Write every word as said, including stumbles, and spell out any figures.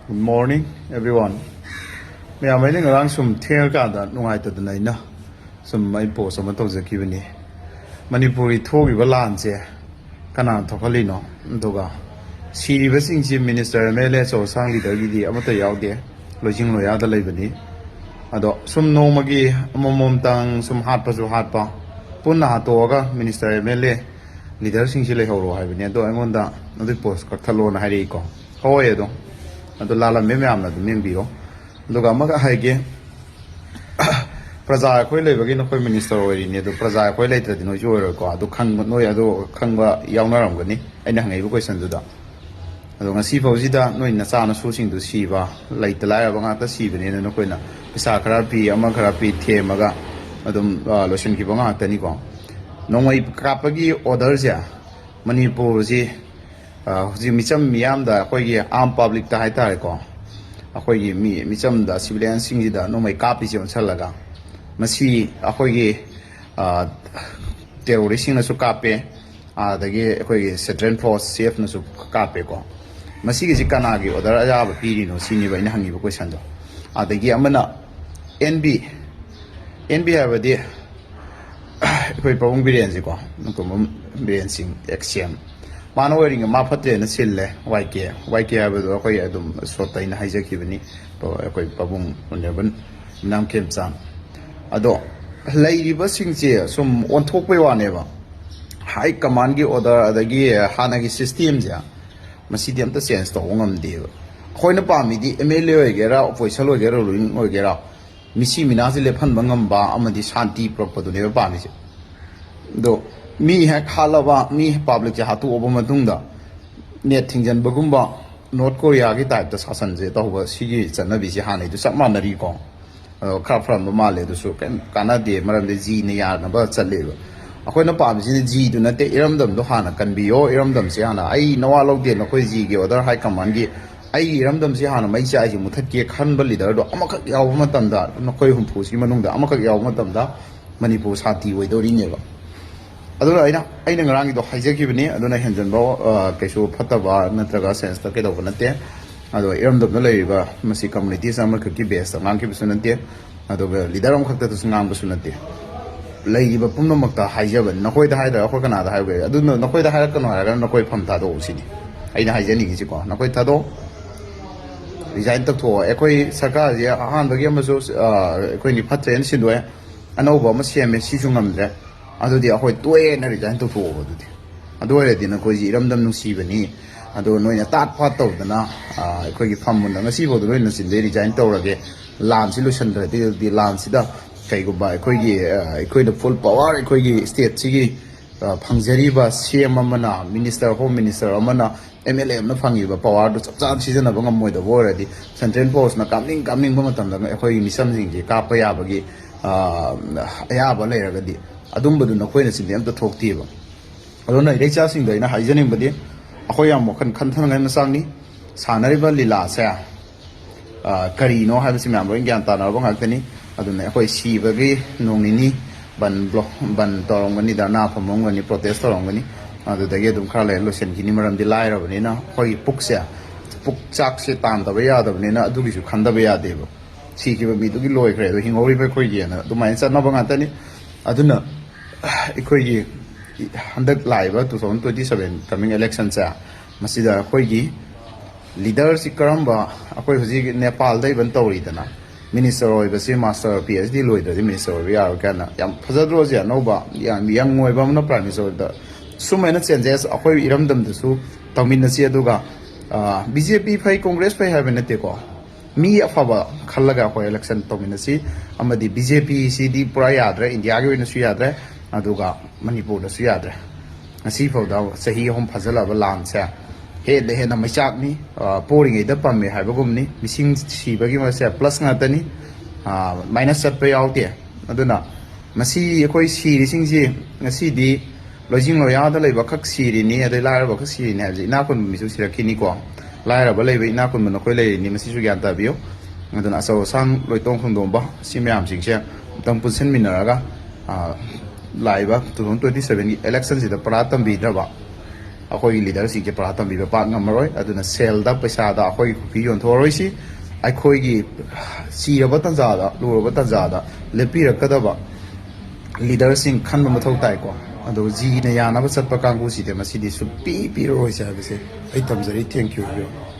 Good morning, everyone. ꯃꯌꯥꯝ, ꯑꯩꯅ ꯉꯔꯥꯡ ꯁꯨꯝ ꯊꯦꯡꯉꯀꯥꯟꯗ ꯅꯨꯡꯉꯥꯏꯇꯗꯅ ꯑꯩꯅ ꯁꯨꯝ ꯑꯩ ꯄꯣꯁ ꯑꯃ ꯇꯧꯖꯈꯤꯕꯅꯤ꯫ ꯃꯅꯤꯄꯨꯔꯒꯤ ꯊꯣꯛꯈꯤꯕ ꯂꯥꯟꯁꯦ ꯀꯅꯥꯅ ꯊꯣꯛꯍꯜꯂꯤꯅꯣ? ꯑꯗꯨꯒ ꯁꯤꯔꯤꯕꯁꯤꯡꯁꯤ ꯃꯤꯅꯤꯁꯇꯔ, ꯑꯦꯝ ꯑꯦꯜ ꯑꯦ, ꯑꯆꯧ ꯑꯁꯥꯡ ꯂꯤꯗꯔꯒꯤꯗꯤ ꯑꯃꯠꯇ ꯌꯥꯎꯗꯦ, ꯂꯣꯏꯁꯤꯡ ꯂꯣꯌꯥꯗ ꯂꯩꯕꯅꯤ꯫ ꯑꯗꯣ ꯁꯨꯝ ꯅꯣꯡꯃꯒꯤ ꯑꯃꯃꯝꯇꯪ ꯁꯨꯝ ꯍꯥꯠꯄꯁꯨ ꯍꯥꯠꯄ, ꯄꯨꯟꯅ ꯍꯥꯠꯇꯣꯛꯑꯒ ꯃꯤꯅꯤꯁꯇꯔ, ꯑꯦꯝ ꯑꯦꯜ ꯑꯦ, ꯂꯤꯗꯔꯁꯤꯡꯁꯤ ꯂꯩꯍꯧꯔꯣ ꯍꯥꯏꯕꯅꯤ꯫ ꯑꯗꯣ ꯑꯩꯉꯣꯟꯗ ꯑꯗꯨꯒꯤ ꯄꯣꯁ ꯀꯛꯊꯠꯂꯣꯅ ꯍꯥꯏꯔꯛꯏꯀꯣ꯫ ꯍꯣꯏ, ꯑꯗꯣ ꯑꯗꯣ ꯂꯥꯜꯂꯝꯃꯦ ꯃꯌꯥꯝꯅ ꯑꯗꯨꯝ ꯌꯦꯡꯕꯤꯔꯣ꯫ ꯑꯗꯨꯒ ꯑꯃꯒ ꯍꯥꯏꯒꯦ, ꯄ꯭ꯔꯖꯥ ꯑꯩꯈꯣꯏ ꯂꯩꯕꯒꯤ ꯅꯈꯣꯏ ꯃꯤꯅꯤꯁꯇꯔ ꯑꯣꯏꯔꯤꯅꯤ, ꯑꯗꯨ ꯄ꯭ꯔꯖꯥ ꯑꯩꯈꯣꯏ ꯂꯩꯇ꯭ꯔꯗꯤ ꯅꯣꯏꯁꯨ ꯑꯣꯏꯔꯣꯏꯀꯣ꯫ ꯑꯗꯨ ꯈꯪꯕ, ꯅꯣꯏ ꯑꯗꯨ ꯈꯪꯕ ꯌꯥꯎꯅꯔꯝꯒꯅꯤ ꯑꯩꯅ ꯍꯪꯉꯛꯏꯕ ꯀꯣꯏꯁꯟꯗꯨꯗ꯫ ꯑꯗꯣ ꯉꯁꯤ ꯐꯥꯎꯁꯤꯗ ꯅꯣꯏ ꯅꯆꯥ ꯅꯁꯨꯁꯤꯡꯗꯨ ꯁꯤꯕ, ꯂꯩꯇ ꯂꯥꯏꯔꯕ ꯉꯥꯛꯇ ꯁꯤꯕꯅꯤꯅ ꯅꯈꯣꯏꯅ ꯄꯩꯁꯥ ꯈꯔ ꯄꯤ, ꯑꯃ ꯈꯔ ꯄꯤ, ꯊꯦꯝꯃꯒ ꯑꯗꯨꯝ, ꯑ, ꯂꯣꯏꯁꯤꯟꯈꯤꯕ ꯉꯥꯛꯇꯅꯤꯀꯣ꯫ ꯅꯣꯡꯃꯩ ꯀꯥꯞꯄꯒꯤ ꯑꯣꯔꯗꯔꯁꯦ ꯃꯅꯤꯄꯨꯔꯁꯤ, ꯑ, ꯍꯧꯖꯤꯛ ꯃꯤꯆꯝ ꯃꯤꯌꯥꯝꯗ, ꯑꯩꯈꯣꯏꯒꯤ ꯑꯥꯝ ꯄꯕ꯭ꯂꯤꯛꯇ ꯍꯥꯏꯇꯥꯔꯦꯀꯣ, ꯑꯩꯈꯣꯏꯒꯤ ꯃꯤ, ꯃꯤꯆꯝꯗ, ꯁꯤꯚꯤꯂꯤꯌꯟꯁꯤꯡꯁꯤꯗ ꯅꯣꯡꯃꯩ ꯀꯥꯞꯄꯤꯁꯦ ꯑꯣꯟꯁꯜꯂꯒ, ꯃꯁꯤ ꯑꯩꯈꯣꯏꯒꯤ, ꯑ, ꯇꯦꯔꯣꯔꯤꯁꯁꯤꯡꯅꯁꯨ ꯀꯥꯞꯄꯦ, ꯑꯗꯒꯤ ꯑꯩꯈꯣꯏꯒꯤ ꯁꯦꯟꯇ꯭ꯔꯦꯜ ꯐꯣꯔꯁ, ꯁꯤ ꯑꯦꯐꯅꯁꯨ ꯀꯥꯞꯄꯦꯀꯣ꯫ ꯃꯁꯤꯒꯤꯁꯤ ꯀꯅꯥꯒꯤ ꯑꯣꯔꯗꯔ ꯑꯌꯥꯕ ꯄꯤꯔꯤꯅꯣ ꯁꯤꯅꯦꯕ ꯑꯩꯅ ꯍꯪꯉꯤꯕ ꯀꯣꯏꯁꯟꯗꯣ꯫ ꯑꯗꯒꯤ ꯑꯃꯅ ꯑꯦꯟ ꯕꯤ, ꯑꯦꯟ ꯕꯤ ꯍꯥꯏꯕꯗꯤ ꯑꯩꯈꯣꯏ ꯄꯥꯕꯨꯡ ꯕꯤꯔꯦꯟꯁꯤꯀꯣ, ꯅꯣꯡꯊꯣꯝꯕꯝ ꯕꯤꯔꯦꯟ ꯁꯤꯡ, ꯑꯦꯛꯁ ꯁꯤ ꯑꯦꯝ, ꯃꯥꯅ ꯑꯣꯏꯔꯤꯉꯩ ꯃꯥ ꯐꯠꯇ꯭ꯔꯦꯅ ꯁꯤꯜꯂꯦ ꯋꯥꯏ ꯀꯦ꯫ ꯋꯥꯏ ꯀꯦ ꯍꯥꯏꯕꯗꯣ ꯑꯩꯈꯣꯏ ꯑꯗꯨꯝ ꯁꯣꯔꯠꯇ ꯑꯩꯅ ꯍꯥꯏꯖꯈꯤꯕꯅꯤ, ꯑꯩꯈꯣꯏ ꯄꯥꯕꯨꯡ ꯑꯣꯅꯔꯦꯕꯜ ꯃꯤꯅꯥꯝ ꯈꯦꯝꯆꯥꯟ꯫ ꯑꯗꯣ ꯂꯩꯔꯤꯕꯁꯤꯡꯁꯦ ꯁꯨꯝ ꯑꯣꯟꯊꯣꯛꯄꯩ ꯋꯥꯅꯦꯕ꯫ ꯍꯥꯏ ꯀꯃꯥꯟꯒꯤ ꯑꯣꯔꯗꯔ ꯑꯗꯒꯤ ꯍꯥꯟꯅꯒꯤ ꯁꯤꯁꯇꯦꯝꯁꯦ, ꯃꯁꯤꯗꯤ ꯑꯝꯇ ꯆꯦꯟꯖ ꯇꯧꯕ ꯉꯝꯗꯦꯕ꯫ ꯑꯩꯈꯣꯏꯅ ꯄꯥꯝꯃꯤꯗꯤ ꯑꯦꯝ ꯑꯦꯜ ꯑꯦ ꯑꯣꯏꯒꯦꯔꯥ, ꯑꯣꯄꯣꯖꯤꯁꯟ ꯑꯣꯏꯒꯦꯔꯥ, ꯔꯨꯂꯤꯡ ꯑꯣꯏꯒꯦꯔꯥ, ꯃꯤꯁꯤ ꯃꯤꯅꯥꯁꯤ ꯂꯦꯞꯍꯟꯕ ꯉꯝꯕ ꯑꯃꯗꯤ ꯁꯥꯟꯇꯤ ꯄꯨꯔꯛꯄꯗꯨꯅꯦꯕ ꯄꯥꯝꯃꯤꯁꯦ꯫ ꯑꯗꯣ ꯃꯤ ꯍꯦꯛ ꯍꯥꯠꯂꯕ, ꯃꯤ ꯄꯕ꯭ꯂꯤꯛꯁꯦ ꯍꯥꯠꯇꯣꯛꯑꯕ ꯃꯇꯨꯡꯗ ꯅꯦꯠ ꯊꯤꯡꯖꯤꯟꯕꯒꯨꯝꯕ, ꯅꯣꯔꯠ ꯀꯣꯔꯤꯌꯥꯒꯤ ꯇꯥꯏꯞꯇ ꯁꯥꯁꯟꯁꯦ ꯇꯧꯕ, ꯁꯤꯒꯤ ꯆꯠꯅꯕꯤꯁꯦ ꯍꯥꯟꯅꯩꯗꯨ ꯆꯞ ꯃꯥꯟꯅꯔꯤꯀꯣ꯫ ꯑꯗꯣ ꯈꯔ ꯐꯔꯝꯕ ꯃꯥꯜꯂꯦ, ꯑꯗꯨꯁꯨ ꯀꯩꯝ ꯀꯥꯟꯅꯗꯦ, ꯃꯔꯝꯗꯤ ꯖꯤꯅ ꯌꯥꯅꯕ ꯆꯠꯂꯦꯕ꯫ ꯑꯩꯈꯣꯏꯅ ꯄꯥꯝꯃꯤꯁꯤꯅ ꯖꯤꯗꯨ ꯅꯠꯇꯦ, ꯏꯔꯝꯗꯝꯗꯣ ꯍꯥꯟꯅ ꯀꯟꯕꯤꯌꯣ, ꯏꯔꯝꯗꯝꯁꯦ ꯍꯥꯟꯅ, ꯑꯩ ꯅꯋꯥ ꯂꯧꯗꯦ ꯅꯈꯣꯏ ꯖꯤꯒꯤ ꯑꯣꯔꯗꯔ, ꯍꯥꯏ ꯀꯃꯥꯟꯒꯤ, ꯑꯩꯒꯤ ꯏꯔꯝꯗꯝꯁꯦ ꯍꯥꯟꯅ ꯃꯩ ꯆꯥꯛꯏꯁꯦ ꯃꯨꯊꯠꯀꯦ ꯈꯟꯕ ꯂꯤꯗꯔꯗꯣ ꯑꯃꯈꯛ ꯌꯥꯎꯕ ꯃꯇꯝꯗ, ꯅꯈꯣꯏ ꯍꯨꯝꯐꯨꯁꯤꯒꯤ ꯃꯅꯨꯡꯗ ꯑꯃꯈꯛ ꯌꯥꯎꯕ ꯃꯇꯝꯗ ꯃꯅꯤꯄꯨꯔ ꯁꯥꯟꯇꯤ ꯑꯣꯏꯗꯧꯔꯤꯅꯦꯕ꯫ ꯑꯗꯨꯅ ꯑꯩꯅ, ꯑꯩꯅ ꯉꯔꯥꯡꯒꯤꯗꯣ ꯍꯥꯏꯖꯈꯤꯕꯅꯤ, ꯑꯗꯨꯅ ꯍꯦꯟꯖꯟꯕ, ꯑ, ꯀꯩꯁꯨ ꯐꯠꯇꯕ ꯅꯠꯇ꯭ꯔꯒ ꯁꯦꯟꯁꯇ ꯀꯩꯗꯧꯕ ꯅꯠꯇꯦ꯫ ꯑꯗꯣ ꯏꯔꯝꯗꯝꯗ ꯂꯩꯔꯤꯕ ꯃꯁꯤ communities ꯑꯃꯈꯛꯀꯤ base ꯇ ꯉꯥꯡꯈꯤꯕꯁꯨ ꯅꯠꯇꯦ, ꯑꯗꯨꯒ leader ꯑꯃꯈꯛꯇꯗꯁꯨ ꯉꯥꯡꯕꯁꯨ ꯅꯠꯇꯦ꯫ ꯂꯩꯔꯤꯕ ꯄꯨꯝꯅꯃꯛꯇ ꯍꯥꯏꯖꯕꯅꯤ꯫ ꯅꯈꯣꯏꯗ ꯍꯥꯏꯗ꯭ꯔꯒ ꯑꯩꯈꯣꯏ ꯀꯅꯥꯗ ꯍꯥꯏꯔꯨꯒꯦ? ꯑꯗꯨꯅ ꯅꯈꯣꯏꯗ ꯍꯥꯏꯔꯛꯀꯅꯨ ꯍꯥꯏꯔꯒꯅ ꯅꯈꯣꯏ ꯐꯝ ꯊꯥꯗꯣꯛꯑꯣ ꯁꯤꯅꯤ ꯑꯩꯅ ꯍꯥꯏꯖꯅꯤꯡꯉꯤꯁꯤꯀꯣ꯫ ꯅꯈꯣꯏ ꯊꯥꯗꯣꯛꯑꯣ, resign ꯇꯧꯊꯣꯛꯑꯣ꯫ ꯑꯩꯈꯣꯏ ꯁꯔꯀꯥꯔꯁꯦ ꯑꯍꯥꯟꯕꯒꯤ ꯑꯃꯁꯨ, ꯑ, ꯑꯩꯈꯣꯏꯅꯤ ꯐꯠꯇ꯭ꯔꯦꯅ ꯁꯤꯟꯗꯣꯛꯑꯦ, ꯑꯅꯧꯕ ꯑꯃ ꯁꯦꯝꯃꯦ, ꯁꯤꯁꯨ ꯉꯝꯗ꯭ꯔꯦ꯫ ꯑꯗꯨꯗꯤ ꯑꯩꯈꯣꯏ ꯇꯣꯛꯑꯦꯅ resign ꯇꯧꯊꯣꯛꯑꯣ꯫ ꯑꯗꯨꯗꯤ, ꯑꯗꯨ ꯑꯣꯏꯔꯗꯤ ꯅꯈꯣꯏꯁꯤ ꯏꯔꯝꯗꯝ ꯅꯨꯡꯁꯤꯕꯅꯤ꯫ ꯑꯗꯣ ꯅꯣꯏꯅ ꯇꯥꯠ ꯐꯥꯠ ꯇꯧꯗꯅ, ꯑ, ꯑꯩꯈꯣꯏꯒꯤ ꯐꯝ ꯃꯨꯟꯗ ꯉꯁꯤꯐꯥꯎꯗ ꯅꯣꯏ ꯅꯆꯤꯟꯗꯩ resign ꯇꯧꯔꯒꯦ, ꯂꯥꯟꯁꯤ ꯂꯣꯏꯁꯤꯟꯗ꯭ꯔꯗꯤ, ꯑꯗꯨꯗꯤ ꯂꯥꯟꯁꯤꯗ ꯀꯩꯒꯨꯝꯕ ꯑꯩꯈꯣꯏꯒꯤ, ꯑ, ꯑꯩꯈꯣꯏꯅ full power ꯑꯩꯈꯣꯏꯒꯤ state ꯁꯤꯒꯤ, ꯑ, ꯐꯪꯖꯔꯤꯕ C M ꯑꯃꯅ, minister, home minister ꯑꯃꯅ, M L A ꯑꯃꯅ ꯐꯪꯉꯤꯕ power ꯗꯨ ꯆꯞ ꯆꯥꯅ ꯁꯤꯖꯤꯟꯅꯕ ꯉꯝꯃꯣꯏꯗꯕ ꯑꯣꯏꯔꯗꯤ, central force ꯅ ꯀꯥꯞꯅꯤꯡ ꯀꯥꯞꯅꯤꯡꯕ ꯃꯇꯝꯗ ꯑꯩꯈꯣꯏꯒꯤ ꯃꯤꯆꯝꯁꯤꯡꯁꯤ ꯀꯥꯞꯄ ꯌꯥꯕꯒꯤ, ꯑ, ꯑꯌꯥꯕ ꯂꯩꯔꯒꯗꯤ, ꯑꯗꯨꯝꯕꯗꯨ ꯅꯈꯣꯏꯅ ꯆꯤꯟꯗꯤ ꯑꯝꯇ ꯊꯣꯛꯇꯦꯕ꯫ ꯑꯗꯨꯅ ꯏꯔꯩꯆꯥꯁꯤꯡꯗ ꯑꯩꯅ ꯍꯥꯏꯖꯅꯤꯡꯕꯗꯤ, ꯑꯩꯈꯣꯏ ꯌꯥꯝ ꯋꯥꯈꯜ ꯈꯟꯊꯅꯉꯥꯏ ꯃꯆꯥꯛꯅꯤ꯫ ꯁꯥꯟꯅꯔꯤꯕ ꯂꯤꯂꯥꯁꯦ, ꯑ, ꯀꯔꯤꯅꯣ ꯍꯥꯏꯕꯁꯤ ꯃꯌꯥꯝ ꯂꯣꯏ ꯒ꯭ꯌꯥꯟ ꯇꯥꯅꯔꯕ ꯉꯥꯛꯇꯅꯤ꯫ ꯑꯗꯨꯅ ꯑꯩꯈꯣꯏ ꯁꯤꯕꯒꯤ ꯅꯣꯡ ꯅꯤꯅꯤ ꯕꯟ ꯕ꯭ꯂꯣꯛ, ꯕꯟ ꯇꯧꯔꯝꯒꯅꯤ, ꯙꯔꯅꯥ ꯐꯝꯃꯝꯒꯅꯤ, protest ꯇꯧꯔꯝꯒꯅꯤ꯫ ꯑꯗꯨꯗꯒꯤ ꯑꯗꯨꯝ ꯈꯔ ꯂꯩꯔ ꯂꯣꯏꯁꯤꯟꯈꯤꯅꯤ꯫ ꯃꯔꯝꯗꯤ ꯂꯥꯏꯔꯕꯅꯤꯅ ꯑꯩꯈꯣꯏꯒꯤ ꯄꯨꯛꯁꯦ, ꯄꯨꯛ ꯆꯥꯛꯁꯦ ꯇꯥꯟꯗꯕ ꯌꯥꯗꯕꯅꯤꯅ ꯑꯗꯨꯒꯤꯁꯨ ꯈꯟꯗꯕ ꯌꯥꯗꯦꯕ꯫ ꯁꯤꯈꯤꯕ ꯃꯤꯗꯨꯒꯤ ꯂꯣꯏꯈ꯭ꯔꯦ, ꯑꯗꯣ ꯍꯤꯡꯍꯧꯔꯤꯕ ꯑꯩꯈꯣꯏꯒꯤꯅ ꯑꯗꯨꯃꯥꯏꯅ ꯆꯠꯅꯕ ꯉꯥꯛꯇꯅꯤ꯫ ꯑꯗꯨꯅ ꯑꯩꯈꯣꯏꯒꯤ ꯍꯟꯗꯛ ꯂꯥꯛꯏꯕ two thousand twenty seven coming election ꯁꯦ, ꯃꯁꯤꯗ ꯑꯩꯈꯣꯏꯒꯤ leader ꯁꯤ ꯀꯔꯝꯕ, ꯑꯩꯈꯣꯏ ꯍꯧꯖꯤꯛ ꯅꯦꯄꯥꯜꯗ even ꯇꯧꯔꯤꯗꯅ, minister ꯑꯣꯏꯕꯁꯤ master, P H D ꯂꯣꯏꯗ꯭ꯔꯗꯤ minister ꯑꯣꯏꯕ ꯌꯥꯔꯣꯏ ꯀꯥꯏꯅ ꯌꯥꯝ ꯐꯖꯗ꯭ꯔꯣ? ꯍꯧꯖꯤꯛ ꯑꯅꯧꯕ, ꯌꯥꯝ young ꯑꯣꯏꯕ ꯑꯃꯅ prime minister ꯑꯣꯏꯕꯗ ꯁꯨꯃꯥꯏꯅ changes ꯑꯩꯈꯣꯏ ꯏꯔꯝꯗꯝꯗꯁꯨ ꯇꯧꯃꯤꯟꯅꯁꯤ꯫ ꯑꯗꯨꯒ, ꯑ, B J P ꯐꯩ, Congress ꯐꯩ ꯍꯥꯏꯕ ꯅꯠꯇꯦꯀꯣ, ꯃꯤ ꯑꯐꯕ ꯈꯜꯂꯒ ꯑꯩꯈꯣꯏ election ꯇꯧꯃꯤꯟꯅꯁꯤ꯫ ꯑꯃꯗꯤ B J P ꯁꯤꯗꯤ ꯄꯨꯔꯥ ꯌꯥꯗ꯭ꯔꯦ, ꯏꯟꯗꯤꯌꯥꯒꯤ ꯑꯣꯏꯅꯁꯨ ꯌꯥꯗ꯭ꯔꯦ, ꯑꯗꯨꯒ ꯃꯅꯤꯄꯨꯔꯗꯁꯨ ꯌꯥꯗ꯭ꯔꯦ꯫ ꯉꯁꯤ ꯐꯥꯎꯗ ꯆꯍꯤ ꯑꯍꯨꯝ ꯐꯥꯖꯤꯜꯂꯛꯑꯕ ꯂꯥꯟꯁꯦ ꯍꯦꯟꯅ ꯍꯦꯟꯅ ꯃꯩꯆꯥꯛꯅꯤ꯫ ꯑ, ꯄꯣꯔꯤꯉꯩꯗ ꯄꯝꯃꯦ ꯍꯥꯏꯕꯒꯨꯝꯅꯤ꯫ ꯃꯤꯁꯤꯡ ꯁꯤꯕꯒꯤ ꯃꯁꯦ plus ꯉꯥꯛꯇꯅꯤ, ꯑ, minus ꯆꯠꯄ ꯌꯥꯎꯗꯦ꯫ ꯑꯗꯨꯅ ꯃꯁꯤ ꯑꯩꯈꯣꯏ ꯁꯤꯔꯤꯁꯤꯡꯁꯤ ꯉꯁꯤꯗꯤ ꯂꯣꯏꯖꯤꯡ ꯂꯣꯌꯥꯗ ꯂꯩꯕ ꯈꯛ ꯁꯤꯔꯤꯅꯤ, ꯑꯗꯩ ꯂꯥꯏꯔꯕ ꯈꯛ ꯁꯤꯔꯤꯅꯤ ꯍꯥꯏꯕꯁꯦ ꯏꯅꯥꯛ ꯈꯨꯟꯕ ꯃꯤꯁꯨ ꯁꯤꯔꯛꯈꯤꯅꯤꯀꯣ꯫ ꯂꯥꯏꯔꯕ ꯂꯩꯕ, ꯏꯅꯥꯛ ꯈꯨꯟꯕ ꯅꯈꯣꯏ ꯂꯩꯔꯤꯅꯤ, ꯃꯁꯤꯁꯨ ꯒ꯭ꯌꯥꯟ ꯇꯥꯕꯤꯌꯨ꯫ ꯑꯗꯨꯅ ꯑꯆꯧ ꯑꯁꯥꯡ, ꯂꯣꯏꯇꯣꯡ ꯈꯣꯡꯗꯣꯡꯕ, ꯁꯤ ꯃꯌꯥꯝꯁꯤꯡꯁꯦ ꯑꯃꯨꯛꯇꯪ ꯄꯨꯟꯁꯤꯟꯃꯤꯟꯅꯔꯒ, ꯑ, ꯂꯥꯛꯏꯕ two thousand twenty seven ꯒꯤ election ꯁꯤꯗ ꯄꯔꯥ ꯇꯝꯕꯤꯗ꯭ꯔꯕ, ꯑꯩꯈꯣꯏꯒꯤ ꯂꯤꯗꯔꯁꯤꯡꯁꯦ ꯄꯔꯥ ꯇꯝꯕꯤꯕ ꯄꯥꯛ ꯉꯝꯃꯔꯣꯏ꯫ ꯑꯗꯨꯅ ꯁꯦꯜꯗ, ꯄꯩꯁꯥꯗ ꯑꯩꯈꯣꯏꯒꯤ ꯈꯨꯠꯀꯤ ꯌꯣꯟꯊꯣꯛꯑꯔꯣꯏꯁꯤ꯫ ꯑꯩꯈꯣꯏꯒꯤ ꯆꯤꯔꯕ ꯇꯥꯟꯖꯥꯗ, ꯂꯨꯔꯕ ꯇꯥꯟꯖꯥꯗ ꯂꯦꯞꯄꯤꯔꯛꯀꯗꯕ ꯂꯤꯗꯔꯁꯤꯡ ꯈꯟꯕ ꯃꯊꯧ ꯇꯥꯏꯀꯣ꯫ ꯑꯗꯣ ꯖꯤꯅ ꯌꯥꯅꯕ ꯆꯠꯄ ꯀꯥꯡꯕꯨꯁꯤꯗꯤ ꯃꯁꯤꯗꯤ ꯁꯨꯡꯄꯤ ꯄꯤꯔꯔꯣꯏꯁꯦ ꯍꯥꯏꯕꯁꯦ ꯑꯩ ꯊꯝꯖꯔꯤ꯫ Thank you꯫